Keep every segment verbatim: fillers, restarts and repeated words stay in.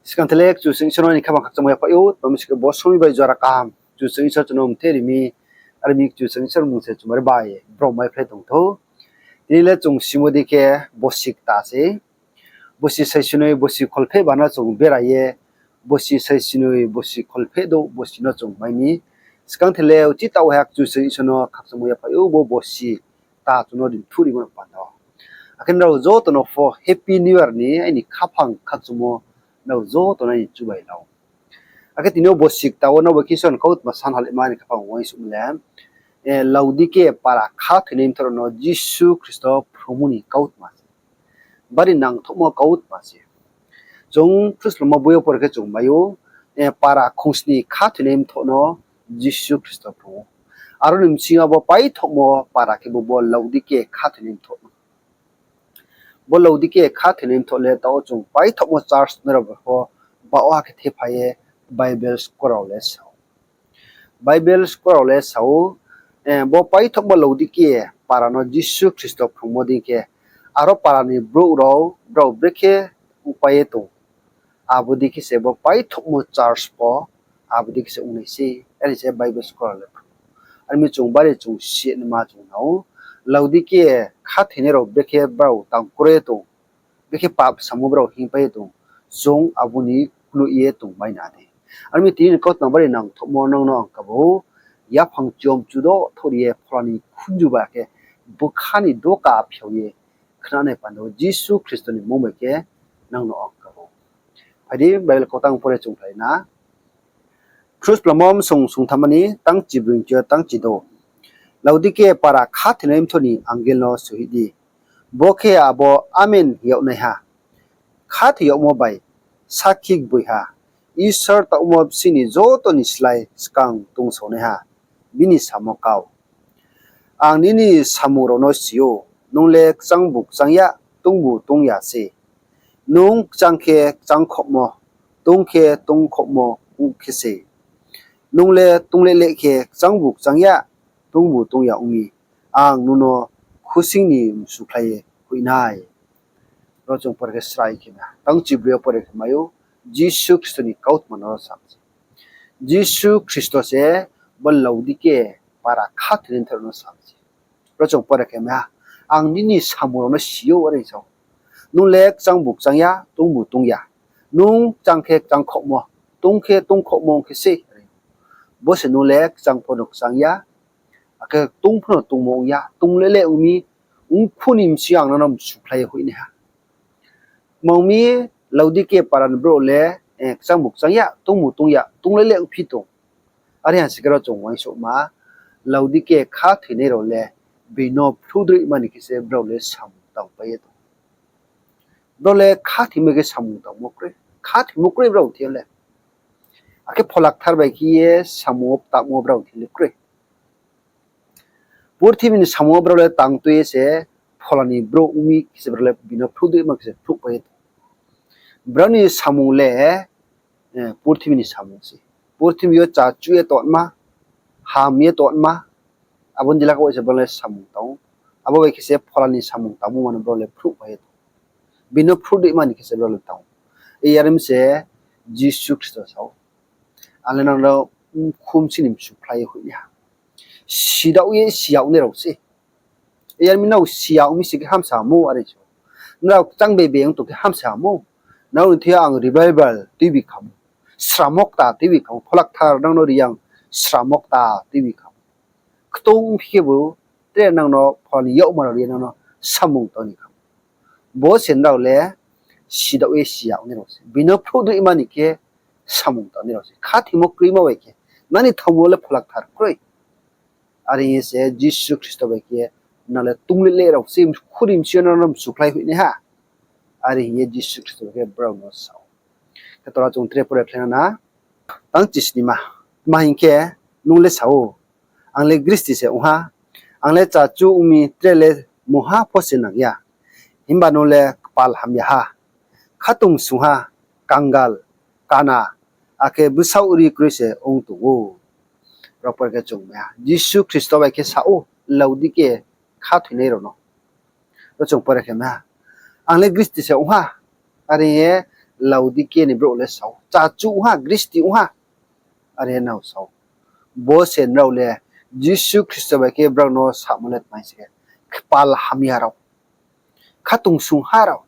Skang the le Kchusoyang Isor no ni khaphang khakchangmo yaphaih ou, tma mi sing khe bo somoing bai jora kaham Kchusoyang Isor chung no mthe ri mi, are mi Kchusoyang Isor mmung se chumari bai brom maiphlai tong thou. Tini le chung simo di khe bosi kta se. Bosi saisinoi bosi kholpheh ba no chung bera ye, bosi saisinoi bosi kholpheh douh bosi no chung mai mi. Skang the le uchih taoh ha Kchusoyang Isor no khakchangmo yaphaih ou, bo bosi kta chung no rinphuh rimo no panda. Akhe nrao joto no pho Happy New Year ni aini khaphang khakchangmo nrao joto no aini chubai lau. Akhe tini yo bosi kta wo nrao bai khe Isor ni kautma san halaima ni khaphang uaingsouhmo le, Laodike para khathoinai mthoh rao no Jisu Khristo phrungmo ni kautma se. Bari nangthouhmo kautma se. Chung Khristoma boi yo pore khe chung mai ou, para khongsni khathoinai mthoh no Jisu Khristo phrung ou. Aro ni bsing yo bo paithohmo para khe bo, bo Laodike khathoinai mthoh no. Bo Laodike khathoinai mthoh le taoh wo chung paithohmo church nai rao bai pho baoh ha khe thephai ye Bible scholar rao le sa ou. Bible scholar rao le sa ou, bo paithohmo Laodike para no Jisu Khristo phrungmo dei khe, aro para ni brouh rao brao brekhe ongpai ye tong, abo dei khe se bo paithohmo church pho abo dei khe se ong nai sei, are se Bible scholar le phrung ou. Are mi chung bari chung sinaima chung nang ou, Laodike khathoinai rao brekhe brao tang kroi ye tong, brekhe pap samo brao hingpai ye tong, chung abo ni knoih ye tongmai na di. Are mi tini ni kautma bari nangthouhmo nang no ang kabo, yaphang chiyom chudo thouh ri ye phola ni khunju ba khe bkha ni doka phiao ye khnanai panda wo Jisu Khristo ni mmung bai khe nang no ang kabo. Phai di, Bible kautang pore chung khlai na. Khrusplamo msong sungthamma ni tangchibroi ni chiyo tangchido. Laodike para khathoinai mthoh ni angel no soih di. Bo khe abo Amen hing yagnaiha, khathoi yagmo bai sakhi gboiha, Isor taohmo bsing ni joto ni slái skang tongsaonaiha, bini samo kau. Ang nini samung rao no si ou, nung le kchangbu kchang ya, tungbu tung ya se. Nung kchang khe kchangkhouhmo, tung khe tungkhouhmo ong khe se. Nung le tungleleh khe kchangbu kchang ya, tungbu tung ya ong mi, ang nung no khusing ni msukhlai ye hoih nai. Ro chung pore khe srai khe na, tangchibroi yo pore khe mai ou, Jisu Khristo ni kautma no sa mi se. Jisu Khristo se bo Laodike para khathoinai mthoh rao no sa mi se. Ro chung pore khe mai ha, ang nini samung rao no si ou, are sa ou. Nung le kchangbu kchang ya, tungbu tung ya. Nung kchang khe kchangkhouhmo, tung khe tungkhouhmo ong khe se. Bo se nung le kchang pho no kchang ya, akhe tung pho no tungmo ong ya, tungleleh ong mi, ongkhu ni bsing yo ang nung no msukhlai ye hoih naiha. Tma ong mi, Laodike para ni brouh le kchangbu kchang ya, tungbu tung ya, tungleleh ongphi tong. Are ha se khe ro chung uaingsouhma, Laodike khathoinai rao le being no phruhdroihma ni khe se brao le samung tangpai ye tong. Brao le khathoimo khe samung tangmo kroi, khathoimo kroi brao thing yo le. Akhe Phola Kthar bai khe ye samung wo tangmo brao thing le kroi. Purthimbi ni samung wo brao le tang tui ye se phola ni brouh ong mi khe se brao le being no phruhdroihma khe se phruhpai ye tong. Brao ni samung le purthimbi ni samung se. Purthimbi yo chachuh ye tongma, ham ye tongma, abo ni jila khe se brao le samung tang ou. Abo bai khe se phola ni samung tangmo mano brao le phruhpai ye tong. Being no phruhdroihma ni khe se brao le tang ou. Iyar mi se Jisu Khristo sa ou, ang le nang no ongkhu bsing ni msukhlai ye hoih naiha. Sidaoh ye siya ongnai rao se. Iyar mi nrao siya ong mi se khe hamsa mo, are sa ou. Nrao kchang bebe ong tong khe hamsa mo. Nrao ni thing yo ang revival tuibi khamo, sramo kta tuibi khamo, Phola Kthar nang no ri ang sramo kta tuibi khamo. Ktung phi khebu tre nang no phola ni yakmar ri ye nang no samung tang ni khamo. Bo se nrao le sidaoh ye siya ongnai rao se. Being no phruhdroihma ni khe samung tangnai rao se. Khathoimo kroima bai khe, nani thaomo le Phola Kthar kroi. Are hing ye se Jisu Khristo bai khe nang le tungleleh rao se, khuri bsing yo nang no msukhlai hoih naiha. Are hing ye Jisu Khristo bai khe brao no sa ou. Khe tora chung tre pore khlai na, tangchisnima. Tma hing khe, nung le sa ou, ang le gristi se ong ha, ang le chachuh ong mi tre le mungha pho se nang ya. Himba nung le kpal hamya ha, khatungsung ha, kangal, kana, akhe bsaoh ri kroi se ong tong ou. Ro pore khe chung mai ha, Jisu Khristo bai khe sa ou, Laodike khathoinai rao no. Ro chung pore khe mai ha, ang le gristi se ong ha, are ye Laodikea ni brouh le sa ou, chachuh ong ha, gristi ong ha, are nrao sa ou. Bo se nrao le Jisu Khristo bai khe brao no samo le tmai se khe, kpal hamya rao, khatungsungha rao,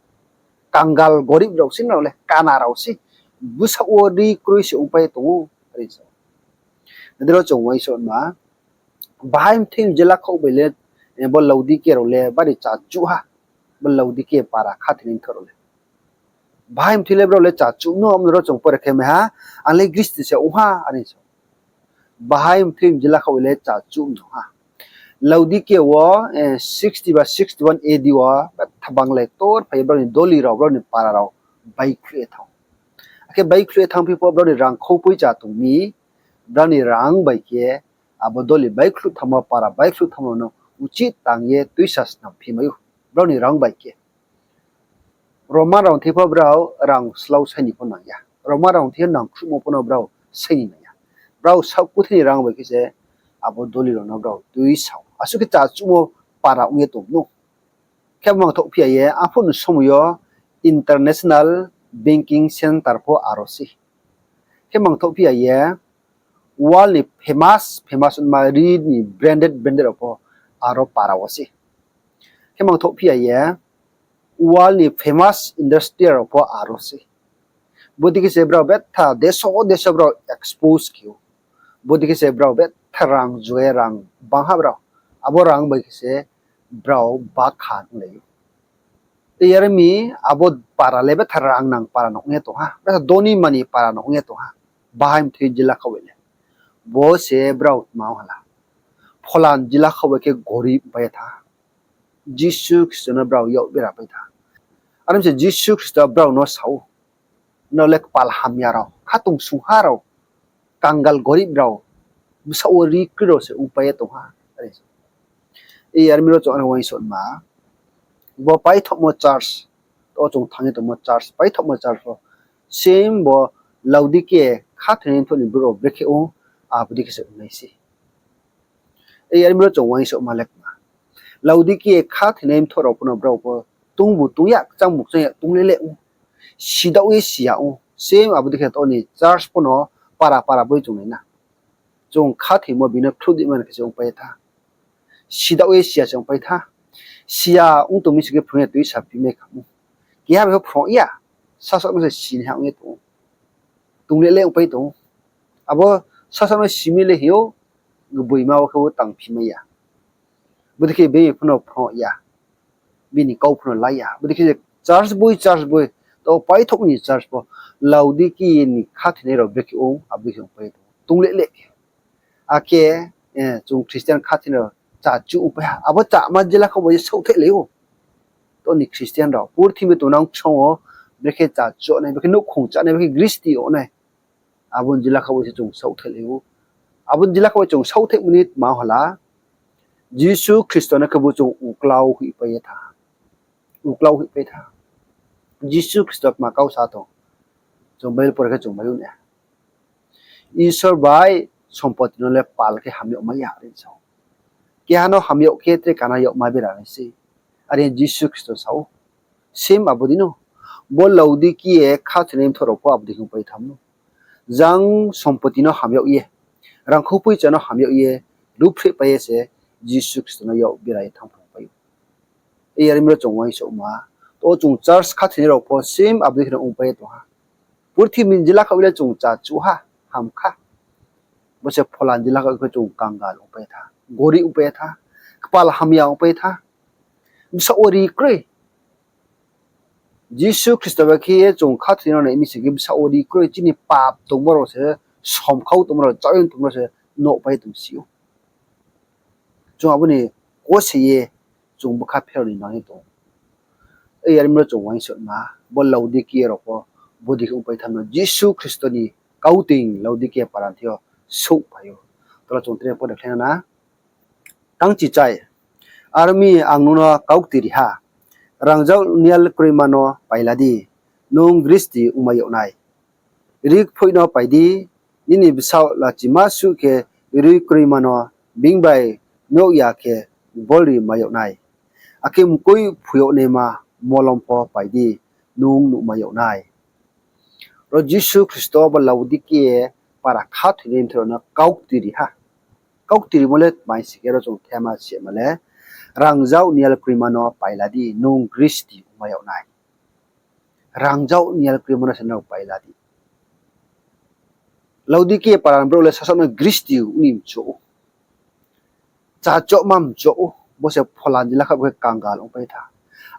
kangal gorib rao se nrao le, kana rao se, bsaoh wo ri kroi se ongpai ye tong ou, are sa ou. Nai di ro chung uaingsouhma, bahai mthoi ni jila khaoh bai le, bo Laodikea rao le bari chachuh ha, bo Laodikea para khathoinai mthoh rao le. Bahai mthoi le brao le chachuh no, amo no ro chung pore khe mai ha, ang le gristi se ong ha, are sa ou. Bahai mthoi ni jila khaoh bai le chachuh no ha. Laodikea wo, sixty ba sixty one A D wo, thabanglai ktor phai ye brao ni doli rao, brao ni para rao baikhluh ye thanng. Akhe baikhluh ye thanngphi pho brao ni rangkhou poicha tong mi, brao ni rang bai khe, abo doli baikhluh thanngmo, para baikhluh thanngmo no uchih tang ye tuisa snam phi mai ou, brao ni rang bai khe. Roman rao thing pho brao rang slau sai ni pho nang ya. Roman rao thing yo nangkhruhmo pho no brao sai ni nang ya. Brao saoh kuthai ni rang bai khe se abo doli rao no brao tuisa ou. Asuh khe chachuhmo para ong ye tong nou. Khe mangthoh phi ya ye, aphuh ni somoi yo international banking centre pho aro se. Khe mangthoh phi ya ye, world ni famous, famous ongma ri ni branded, branded rao pho aro para wo se. Khe mangthoh phi ya ye, world ni famous industry rao pho aro se. Bodei khe se brao betha deso deso brao expose khe ou. Bodei khe se brao betha rang juai rang bang ha brao. Abo rang bai khe se brao bakha onglai ou. Tei yar mi abo para le betha rang nang para no ong ye tong ha, betha doni mani para no ong ye tong ha. Bahai mthoi jila khaoh bai le. Bo se brao tma hala. Phola ni jila khaoh bai khe gorib pai ye tha. Jisu Khristo no brao yak bera pai tha. Are mi se Jisu Khristo brao no sa ou, nrao le kpal hamya rao, khatungsungha rao, kangal gorib rao, bsaoh wo ri kroi rao se ongpai ye tong ha. Are mi ro chung ano uaingsouhma, bo paithaohmo church, to chung thanng ye tongmo church, paithaohmo church pho, same bo Laodikea khathoinai mthoh ni brouh rao brekhe ong, abo dei khe se ongnai se. Are mi ro chung uaingsouhma le kma, Laodikea khathoinai mthoh rao pho no brao pho tungbu tong ya, kchangbu kchang ya, tong le le ong, sidaoh ye si ya ong. Same abo dei khe to ni church pho no para para boi chung nai na. Chung khathoimo bini khluh di man khe se ongpai tha. Sidaoh ye si ya se ongpai tha. Si ya ong tong mi sing khe phrung ya tuisa phi mai kha ou. Keha bai pho phrung ya, sasaoh no se sinaiha ong ye tong ou. Tong le le ongpai tong ou. Abo sasaoh no si mi le hing ou, gboima wo khe bo tang phi mai ya. Bodei khe bini pho no phrung ya, bini kau pho no la ya. Bodei khe je church boi, church boi, to paithaoh ni church pho, Laodikea ni khathoinai rao brekhe ong, abo dei khe ongpai tong ou. Tong le le khe. Akhe, chung Christian khathoinai rao chachuh ongpai ha. Abo chama jila khaoh bai ye saohthaihlai ou. To ni Christian rao purthimbi tongnang ksong wo brekhe chachuh nai, brekhe nouhkhong chá nai, brekhe gristi yag nai. Abo ni jila khaoh bai se chung saohthaihlai ou. Abo ni jila khaoh bai chung saohthaihmo ni tma hala, Jisu Khristo no khebu chung uklau hoihpai ye tha. Uklau hoihpai tha. Jisu Khristo tma kau sa tong, chung Bible pore khe chung mai ou na. Isor bai sompoti no le pal khe hamyag mai ya, are sa ou. Keha no hamyag khe tre kana yagma bera nai se. Are Jisu Khristo sa ou. Same abo dei no, bo Laodikea khathoinai mthoh rao pho abo dei khe ongpai tham no. Jang sompoti no hamyag ye, rangkhou poicha no hamyag ye, ruhphrehpai ye se Jisu Khristo no yak bera ye thanngphrungpai ou. Are mi ro chung uaingsouhma, to chung church khathoinai rao pho same abo dei khe no ongpai ye tong ha. Purthimbi ni jila khaoh bai le chung chachuh ha, ham kha. Bo se phola ni jila khaoh khe chung kangal ongpai tha, gorib ongpai tha, kpal hamya ongpai tha, bsaoh wo ri kroi. Jisu Khristo bai khe ye chung khathoinai rao nai mi sing khe bsaoh wo ri kroi, chini pap tongmo rao se, somkhau tongmo rao, chaoh ye tongmo rao se nouhpai tong si ou. Chung abo ni kose ye chung bkha pherao ni nang ye tong ou. Are mi ro chung uaingsouhma, bo Laodikea rao pho bodei khe ongpai tham no, Jisu Khristo ni kautoing Laodikea para ni thing yo souhphai ou. Tolo chung tre pore khlai na. Tangchichai, aro mi ang nung no kaukti ri ha, rangzag nial kroima no paila di, nung gristi ongmai yag nai. Ri kphoih no pai di, nini bsaoh lachima suh khe ri kroima no being bai nouh ya khe gbolri mai yag nai. Akhe mkoih phu yag naima molom pho pai di, nung nuhmai yag nai. Ro Jisu Khristo bo Laodikea para khathoinai mthoh rao no kaukti ri ha. Kaukti rimo le tma hing sing khe, ro chung thema sema le, rangzag nial kroima no paila di, nung gristi ongmai yag nai. Rangzag nial kroima no se nrao paila di. Laodikea para ni brouh le sasaoh no gristi ong ni mchu ou. Chachohma mchu ou, bo se phola ni jila khaoh khe kangal ongpai tha.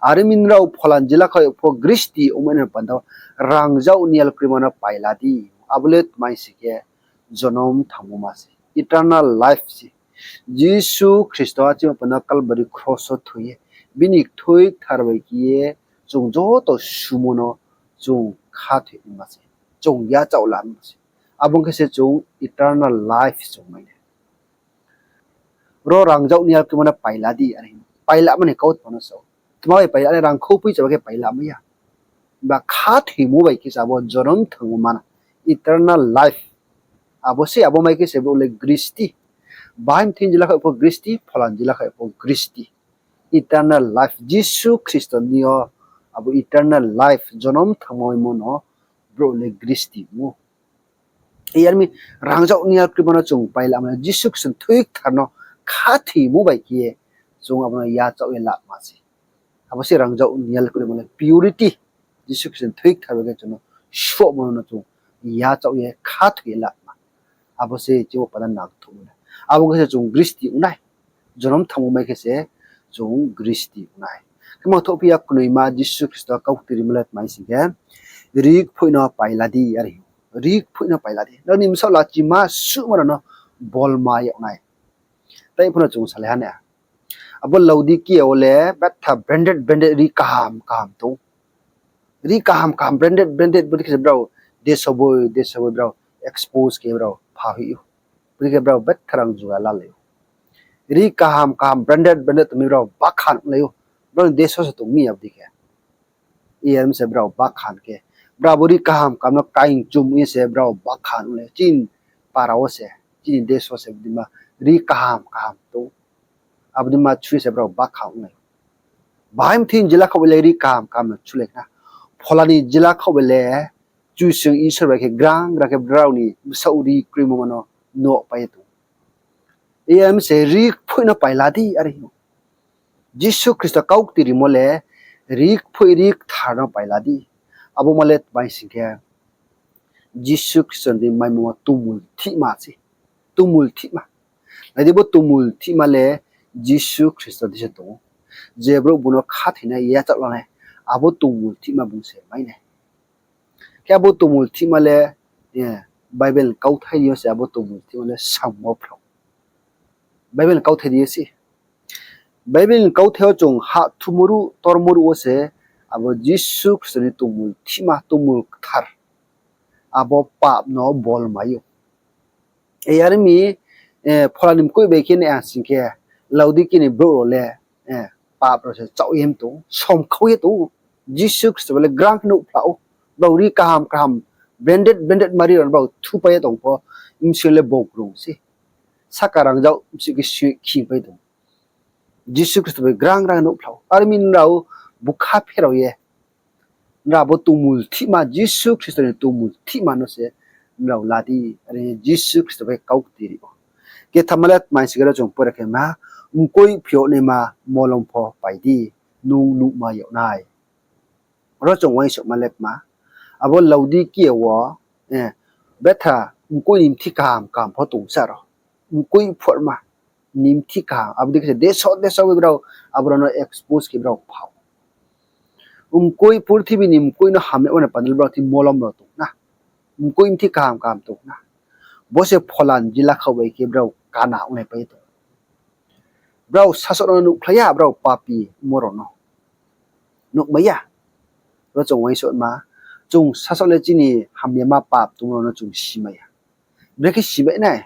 Are mi nrao phola ni jila khaoh pho gristi ongmai nai panda, rangzag nial kroima no paila di. Abo le tma hing sing khe, jonom thangmo ma se, eternal life se. Jisu Khristo achimo panda Kalbari kros wo thoi ye, bini kthoi kthar bai khe ye chung joto sumo no chung khathoi ma se, chung yachaoh lama se. Abo ong khe se chung eternal life chung mai nai. Ro rangzag nial kroima no paila di, are pailama ni kautma no sa ou. Tma bai paila, are rangkhou poicha bai khe paila mai ya. Ba khathoimo bai khe se abo jonom thangmo ma no, eternal life. Abo se, abo mai khe se brouh le gristi. Bahai mthoi ni jila khaoh pho gristi, phola ni jila khaoh pho gristi. Eternal life, Jisu Khristo ni yo abo eternal life, jonom thangmaimo no brouh le gristi ong ou. Yar mi rangzag nial kroima no chung pailama, Jisu Khristo ni thoi kthar no khathoimo bai khe ye chung abo no yachaoh ye lama se. Abo se rangzag nial kroima le purity. Jisu Khristo ni thoi kthar bai khe chung no sphogmo no chung yachaoh ye khathoi ye lama. Abo se chini panda nangthouhmo le. Abo khe se chung gristi ong nai. Jonom thangmo mai khe se chung gristi ong nai. Khe mangthouh phi ya knoima Jisu Khristo kaukti rimo le tma hing sing khe, rikphoih no paila di, are. Rikphoih no paila di. Nrao ni bsaoh lachima suhma rao no bolma yag nai. Tai pho no chung salai ha na. Abo Laodikea wo le betha branded branded ri kaham kaham tong. Ri kaham kaham branded branded bodei khe se brao deso boi deso boi brao expose khe brao pha hoih ou. Bodei khe brao betha rang juga lalai ou. Ri kaham kaham branded branded tongmi brao bakhan onglai ou. Brao ni deso se tong mi ya bodei khe. Yar mi se brao bakhan khe, brao bo ri kaham kaham no kaing chum ye se brao bakhan onglai ou. Chini para wo se, chini deso se bodei ma ri kaham kaham tong. Abo dei ma chu ye se brao bakhan onglai ou. Bahai mthoi ni jila khaoh bai le ri kaham kaham no chulai khna. Phola ni jila khaoh bai le Kchusoyang Isor bai khe grang grang khe brao ni bsaoh ri kroimo ma no nuhpai ye tong. Yar mi se rikphoih no paila di, are hing ou. Jisu Khristo kaukti rimo le rikphoih ri kthar no paila di. Abo ma le tma hing sing khe, Jisu Khristo ni maimo ma tongmul thihma se. Tongmul thihma. Nai di, bo tongmul thihma le Jisu Khristo dei se tong ou. Je brouh bung no khathoinai, yachaoh lanai, abo tongmul thihma bung se mai nai. Khe abo tongmul thihma le, Bible ni kauthai ni yo se abo tongmul thihma le sammo phrao. Bible ni kauthai ni yo se. Bible ni kauthai yo chung hahthumo ruh tormo ruh wo se abo Jisu Khristo ni tongmul thihma, tongmul kthar, abo pap no bol mai ou. Yar mi, phola ni mkoih bai khe nai ha sing khe, Laodikea ni brouh rao le, pap rao se chaoh ye tong, somkhau ye tong. Jisu Khristo bai le grang khe nuhphla ou. Brao ri kaham kaham, branded branded ma ri rao no brao thupai ye tong pho, bsing le bogrung se. Saka rangzag bsing khe sui khingpai tong. Jisu Khristo bai grang grang nuhphla ou. Are mi nrao bukha pherao ye, nrao abo tongmul thihma, Jisu Khristo ni tongmul thihma no se nrao la di, are Jisu Khristo bai kaukti ri ou. Khe thamma le tma hing sing khe, ro chung pore khe ma, mkoih phi yag naima molom pho pai di, nung nuhmai yag nai. Ro chung uaingsouhma le tma, abo Laodikea wo, betha mkoih ni mthi kaham kaham pho tong sa rao. Mkoih phorma ni mthi kaham, abo dei khe se deso deso bai brao, abo rao no expose khe brao pha ou. Mkoih purthimbi ni mkoih no hamyama ni panda le brao thing molom rao tong na. Mkoih mthi kaham kaham tong na. Bo se phola ni jila khaoh bai khe brao kana onglaipai ye tong. Brao sasaoh no nuhkhlai ya, brao papi ongmo rao no nuhmai ya. Ro chung uaingsouhma, chung sasaoh le chini hamyama pap tongmo rao no chung simai ya. Brekhe simai nai?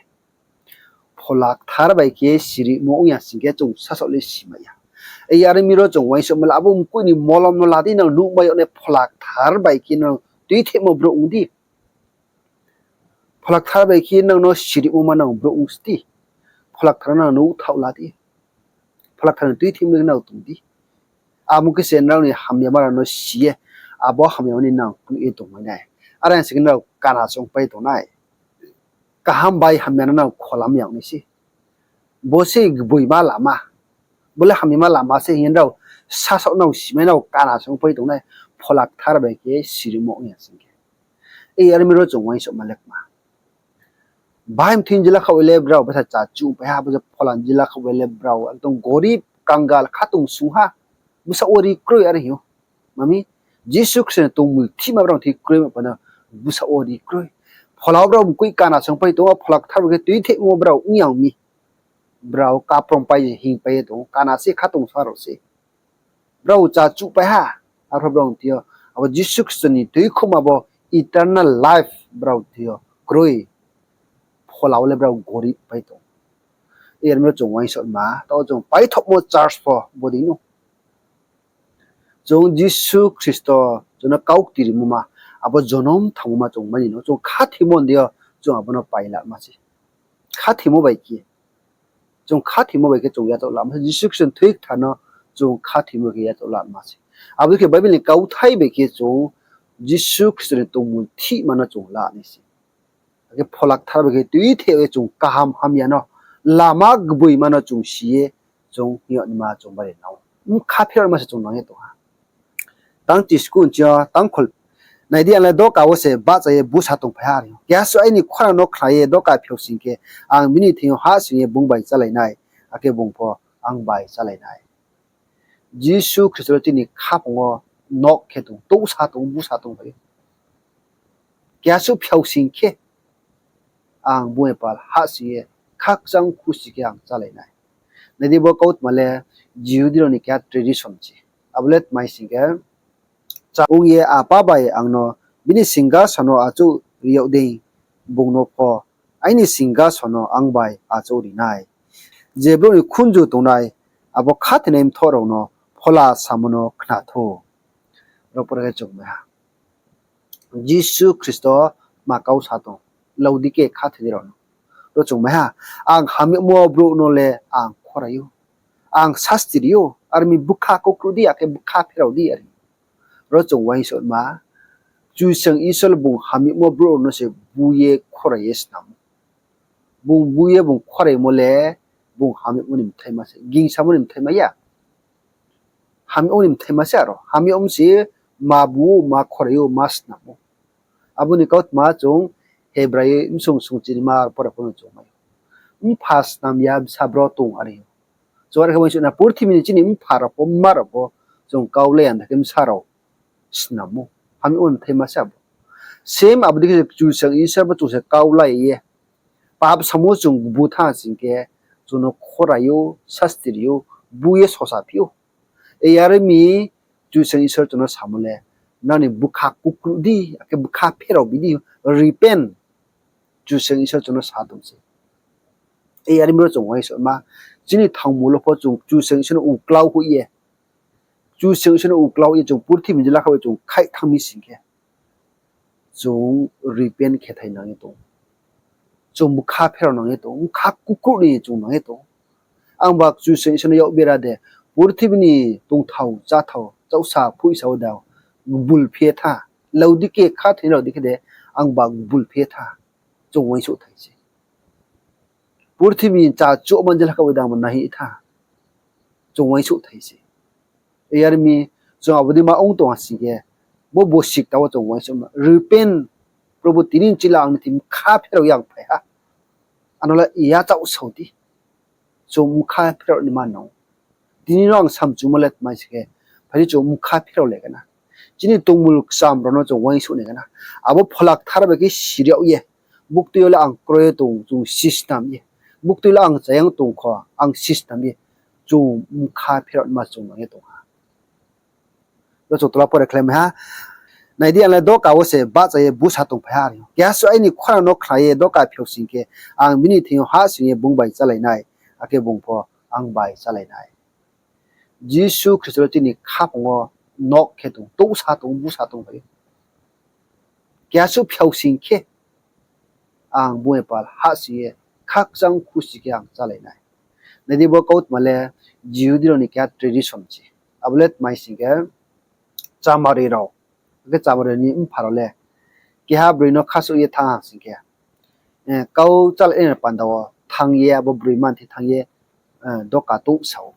Phola Kthar bai khe sirimo ong ya sing khe chung sasaoh le simai ya. Yar mi ro chung uaingsouhma le abo mkoih ni molom no la di, nang nuhmai yag nai Phola Kthar bai khe nang tuithehmo brouh ong di. Phola Kthar bai khe nang no sirimo ma nang brouh ong sti. Phola Kthar no nang nuhthaoh la di. Phola Kthar ni tuithehmo nang tong di. Amo khe se nrao ni hamyama rao no si ye, abo hamyama ni nang knuh ye tongmai nai. Are sing khe nrao kana se ongpai tongnai. Kaham bai hamya no nrao kholam yag nai se. Bo se gboima lama. Bo le hamyama lama se hing ye nrao sasaoh nrao simai nrao kana se ongpai tongnai. Phola Kthar bai khe sirimo ong ya sing khe. Are mi ro chung uaingsouhma le kma. Bahai mthoi jila khaoh le brao bsa chachu pai ha, bo se phola jila khaoh le brao ekdom gorib, kangal, khatungsung ha, bsa wo ri kroi are hing ou. Mami, Jisu Khristo ni tongmulthihma brao thing kroi ma panda bsa wo ri kroi. Phola wo brao mkoih kana se ongpai tong ou, Phola Kthar bai khe tuithehmo brao ong ya mi. Brao kaprom pai ye hingpai ye tong ou, kana se khatungsung rao se. Brao chachu pai ha, arphuh brao thing yo, abo Jisu Khristo ni tuikhouhma bo eternal life brao thing yo kroi. Phola wo le brao gorib pai tong ou. Are mi ro chung uaingsouhma, taoh chung paithohmo church pho bodei no. Chung Jisu Khristo chung no kau kti rimo ma, abo jonom thanngmo ma chung mai ni no, chung khathoimo ni deing yo chung abo no pai lama se. Khathoimo bai khe, chung khathoimo bai khe chung yachaoh lama se, Jisu Khristo ni thoi kthar no chung khathoimo bai khe yachaoh lama se. Abo khe Bible ni kauthai bai khe chung Jisu Khristo ni tongmulthihma no chung la nai se. Akhe Phola Kthar bai khe tuitheh ye chung kaham hamya no, lama gboima no chung si ye, chung hing yag naima chung bari nang ou. Bkha pherao naima se chung nang ye tong ha. Tang chisku nching yo, tang khol, nai di, ang le doka wo se bahcha ye busa tongphai ha are. Keha suh aini khorang no khna ye doka phiao sing khe, ang bini thing yo hahsoing ye bung bai chálai nai, akhe bung pho ang bai chálai nai. Jisu Khristo le chini khaphang wo nok khe tong, touhsa tong, busa tongphai ou. Keha suh phiao sing khe, ang bung bai pal hahsoing ye khakchang khusi khe ang chálai nai. Nai di, bo kautma le Jihudi rao ni keha tradition se. Abo le tma hing sing khe, ong ye Apa bai ang no bini singhason no achouh ri yag dei, bung no pho aini singhason no ang bai achouh ri nai. Je brouh ni khunju tongnai, abo khathoinai mthoh rao no Phola samo no khna thou. Ro pore khe chung mai ha. Jisu Khristo ma kau sa tong, Laodike khathoinai rao no. Ro chung mai ha, ang hamyagmo brouh no le ang khorai ou, ang sasti ri ou, are mi bkha kukruh di, akhe bkha pherao di are. Ro chung uaingsouhma, Kchusoyang Isor bung hamyagmo brouh rao no se bu ye khorai ye snam ou. Bung bu ye bung khoraimo le bung hamyagmo ni bthaima se, gingsamo ni bthaima ya. Hamyagmo ni bthaima se aro. Hamyagmo se ma bu ou, ma khorai ou, ma snam ou. Abo ni kautma chung Hebrai bsung sungchinima pore pho no chung mai ou. Mpha snam ya bsa bro tong are ou. Chung are khe uaingsouh na, purthimbi ni chini mpha rao pho, mma rao pho, chung kau la ya na khe bsa rao snam ou. Hamyagmo ni bthaima se abo. Same abo dei khe Kchusoyang Isor bo chung se kau la ye pap samo chung bu thanng sing khe, chung no khorai ou, sasti ri ou, bu ye sosa phi ou. Are mi Kchusoyang Isor chung no samo le, nang ni bkha kukruh di, akhe bkha pherao bi di, repent, Kchusoyang Isor chung no sa tong se. Are mi ro chung uaingsouhma, chini thangmo lo pho chung Kchusoyang Isor no uklau hoih ye, Kchusoyang Isor no uklau ye chung purthimbi jila kha bai chung khaih thanng mi sing khe, chung repent khe thai nang ye tong. Chung bkha pherao nang ye tong, bkha kukruh ni chung nang ye tong. Angba Kchusoyang Isor no yak bera de, purthimbi ni tongthao, cháthao, chaohsa, phoihsa wo da, gbul phi ye tha. Laodike khathoinai rao dei khe de, angba gbul phi ye tha. Chung uaingsouh thai se. Purthimbi ni chachuhma jela kha bai dang bo nai tha. Chung uaingsouh thai se. Are mi, chung abo dei ma ong tong ha sing khe, bo bosi kta wo chung uaingsouhma, repent, Probhu, tini chila ang ni thing bkha pherao ye ang phai ha. Ano le yachaoh sao di. Chung bkha pherao ni ma nang. Tini no ang samchumo le tma sing khe, phai di chung bkha pherao le gana. Chini tongmul kcham rao no chung uaingsouh nai gana. Abo Phola Kthar bai khe siri yag ye, buktui yo le ang kroi ye tong, chung sisnam ye. Buktui yo le ang chayang tong kho, ang sisnam ye. Chung bkha pherao ni ma chung nang ye tong ha. Ro chung tola pore khlai mai ha. Nai di, ang le doka wo se bahcha ye busa tongphai ha are. Keha suh aini khorang no khna ye doka phiao sing khe, ang bini thing yo hahsoing ye bung bai chálai nai, akhe bung pho ang bai chálai nai. Jisu Khristo le chini khaphang wo nok khe tong, touhsa tong, busa tongphai ou. Keha suh phiao sing khe, ang bung bai pal hahsoing ye khakchang khusi khe ang chálai nai. Nai di, bo kautma le Jihudi rao ni keha tradition se. Abo le tma sing khe, chamari rao, akhe chamari ni mpha rao le Keha broi no khasouh ye thanng ha sing khe, kau chálai nai panda wo thanng ye, abo broi mani thing thanng ye, doka touh sa ou.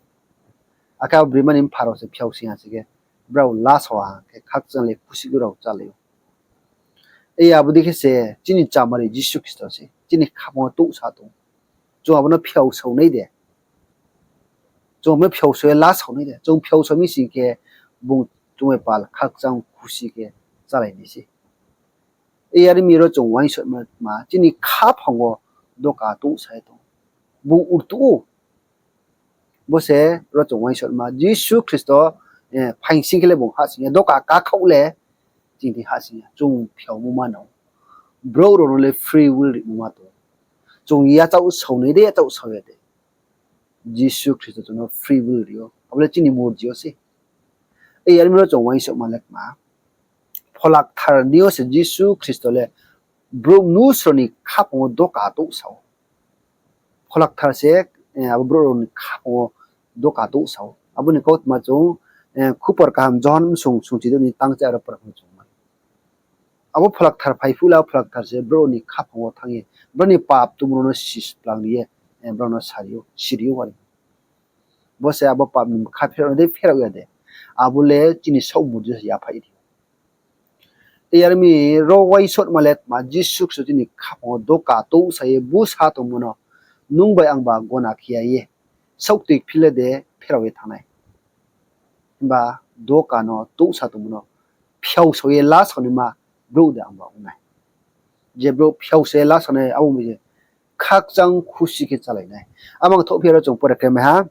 Akhe abo broi mani mpha rao se phiao sing ha sing khe, brao la sa ha khe khakchang le khusi khe rao chálai ou. Abo dei khe se chini chamari Jisu Khristo se chini khaphang wo touh sa tong ou. Chung abo no phiao sao nai de. Chung abo no phiao sao ye la sao nai de. Chung phiao sao mi sing khe bung chung bai pal khakchang khusi khe chálai nai se. Are mi ro chung uaingsouhma, chini khaphang wo doka touh sa ye tong ou. Bung rtuh ou. Bo se ro chung uaingsouhma, Jisu Khristo phaing sing khe le bung hahsoing ya, doka kakhaoh le chini thing hahsoing ya, chung phiaomo ma no. Brouh rao no le free will rimo ma tong ou. Chung yachaoh sao nai de, yachaoh sao ya de, Jisu Khristo chung no free will ri ou, abo le chini morji yo se. Are mi ro chung uaingsouhma le kma, Phola Kthar ni yo se Jisu Khristo le brouh mnusu rao ni khaphang wo doka touh sa ou. Phola Kthar se abo brouh rao ni khaphang wo doka touh sa ou. Abo ni kautma chung Khupor Kaham Johon bsung sungchi dou ni tangcha aro pora chung mai. Abo Phola Kthar phai phuh le, abo Phola Kthar se brouh rao ni khaphang wo thanng ye, brao ni pap tongmo rao no sisplang ri ye, brao no siri ou are. Bo se abo pap ni bkha pherao nai de, pherao ya de, abo le chini saoh morji se yaphaih ri ou. Are mi ro uaingsouhma le tma, Jisu Khristo chini khaphang wo doka touh sa ye bu sa tongmo no nung bai ang ba gona khe ya ye, saohtoi kphil le de pherao ye thanng nai. Himba doka no touh sa tongmo no phiao sao ye la sao naima brouh de ang ba ong nai. Je brouh phiao sao ye la sao nai, abo bai se khakchang khusi khe chálai nai. Amang thoh phi aro chung pore khe mai ha.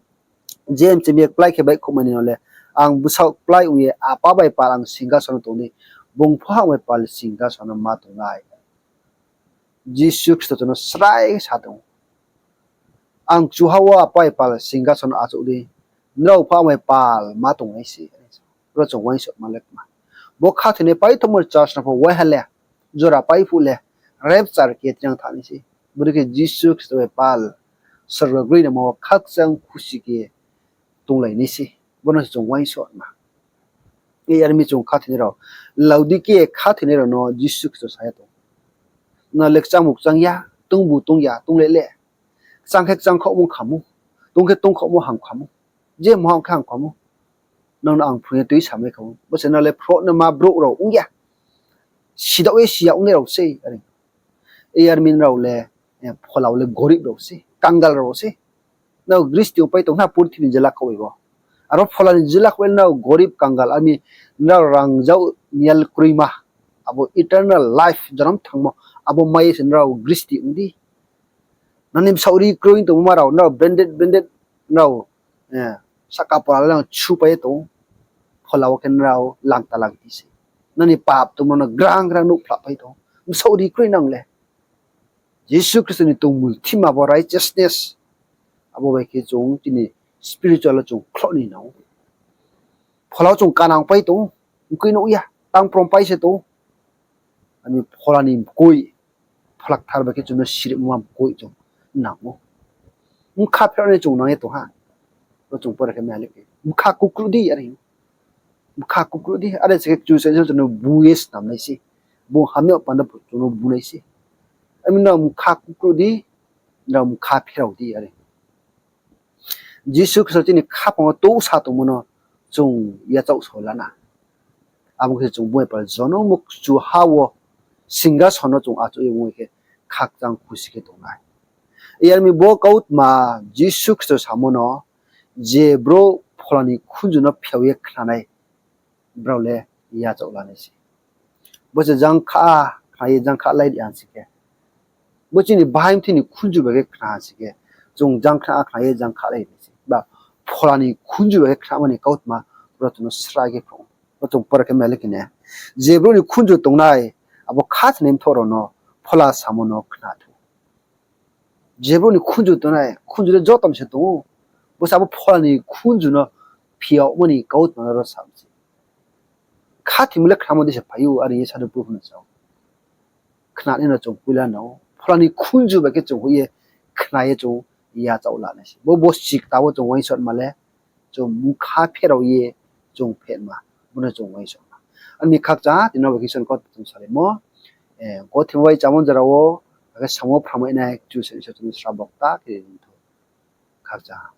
James chini kplái khe baihkhouhmai ni no le, ang bsaoh kplái ong ye Apa bai pal ang singkason no tong di, bung pho ang bai pal singkason no ma tong nai. Jisu Khristo chung no srai sa tong ou, ang kchuha wo Apa bai pal singkason no achouh di, nrao pho ang bai pal ma tong nai se. Ro chung uaingsouhma le kma, bo khathoinai paithomo church no pho waiha le, jora pai phuh le, rapture khe tinang thanng nai se. Bodei khe Jisu Khristo bai pal sorgo groinaima wo khakchang khusi khe tonglai nai se. Bo no se chung uaingsouhma. Are mi chung khathoinai rao, Laodikea khathoinai rao no Jisu Khristo sa ya tong, nrao le kchangbu kchang ya, tungbu tong ya, tonglai le. Kchang khe kchangkhaohmo kham ou, tong khe tongkhaohmo ham kham ou, je mha ong khe ham kham ou. Nang no ang phrung ye tuisamai kham ou. Bo se nrao le phroh naima brouh rao ong ya, sidaoh ye si ya ong nai rao sei are. Are mi nrao le, phola wo le gorib rao se, kangal rao se. Nrao gristi wo pai tong na purthimbi ni jelakhouh bai bo. Aro phola ni jelakhouh bai nrao gorib kangal, are mi nrao rangzag mial kroima, abo eternal life, jonom thangmo, abo mai ye se nrao gristi ong di. Nang ni bsaoh ri kroi tongmo ma rao, nrao branded, branded, nrao sahka pora le nang chupai ye tong ou. Phola wo khe nrao langta langti se. Nang ni pap tongmo no grang grang nuhphla pai tong ou. Bsaoh ri kroi nang le. Jisu Khristo ni tongmulthima bo righteousness, abo bai khe chung chini spiritual wo chung khloh ni nang ou. Phola wo chung kanang pai tong ou, mkoih nuh ya, tangprom pai se tong ou. Ami phola ni mkoih, Phola Kthar bai khe chung no sirimo ma mkoih chung nang ou. Bkha pherao nai chung nang ye tong ha. Ro chung pore khe mai ha le khe, bkha kukruh di are. Bkha kukruh di are se khe Kchusoyang chung no bu ye snam nai se. Bung hamya panda pho chung no bu nai se. Ami nrao bkha kukruh di, nrao bkha pherao di are. Jisu Khristo chini khaphang wo touh sa tongmo no chung yachaoh sao la na. Abo khe chung bung bai pal jonom kchuha wo singkason no chung achouh ye ong khe khakchang khusi khe tong nai. Are mi bo kautma Jisu Khristo samo no, je brouh phola ni khunju no phiao ye khna nai, brao le yachaoh la nai se. Bo se jangkha khna ye jangkha lai di ha sing khe, bo chini bahai mthoi ni khunju bai khe khna ha sing khe, chung jangkha khna ye jangkha lai nai se. Ba phola ni khunju bai khe khnamo ni kautma ro chung no srai khe phrung ou. Ro chung pore khe mai ha le khe ne, je brouh ni khunju tongnai, abo khathoinai mthoh rao no phola samo no khna thou. Je brouh ni khunju tongnai, khunju le joto ni se tong ou. Bo se abo phola ni khunju no phiaomo ni kautma no ro sa mi se. Khathoimo le khnamo dei se phai ou, are ye Sadhu Paul no sa ou. Khnanai no chung poila nang ou. Phola ni khunju bai khe chung hoih ye khna ye chung yachaoh la nai se. Bo, bo sikta wo chung uaingsouhma le, chung bkha pherao ye chung pherma, bo no chung uaingsouhma. Are mi khakchang tini no bai khe Isor ni kautma chung salaimo, Gothe bai chámo jora wo, akhe samo phramai nai Kchusoyang Isor chung no srabo kta khe ri thou. Khakchang ha.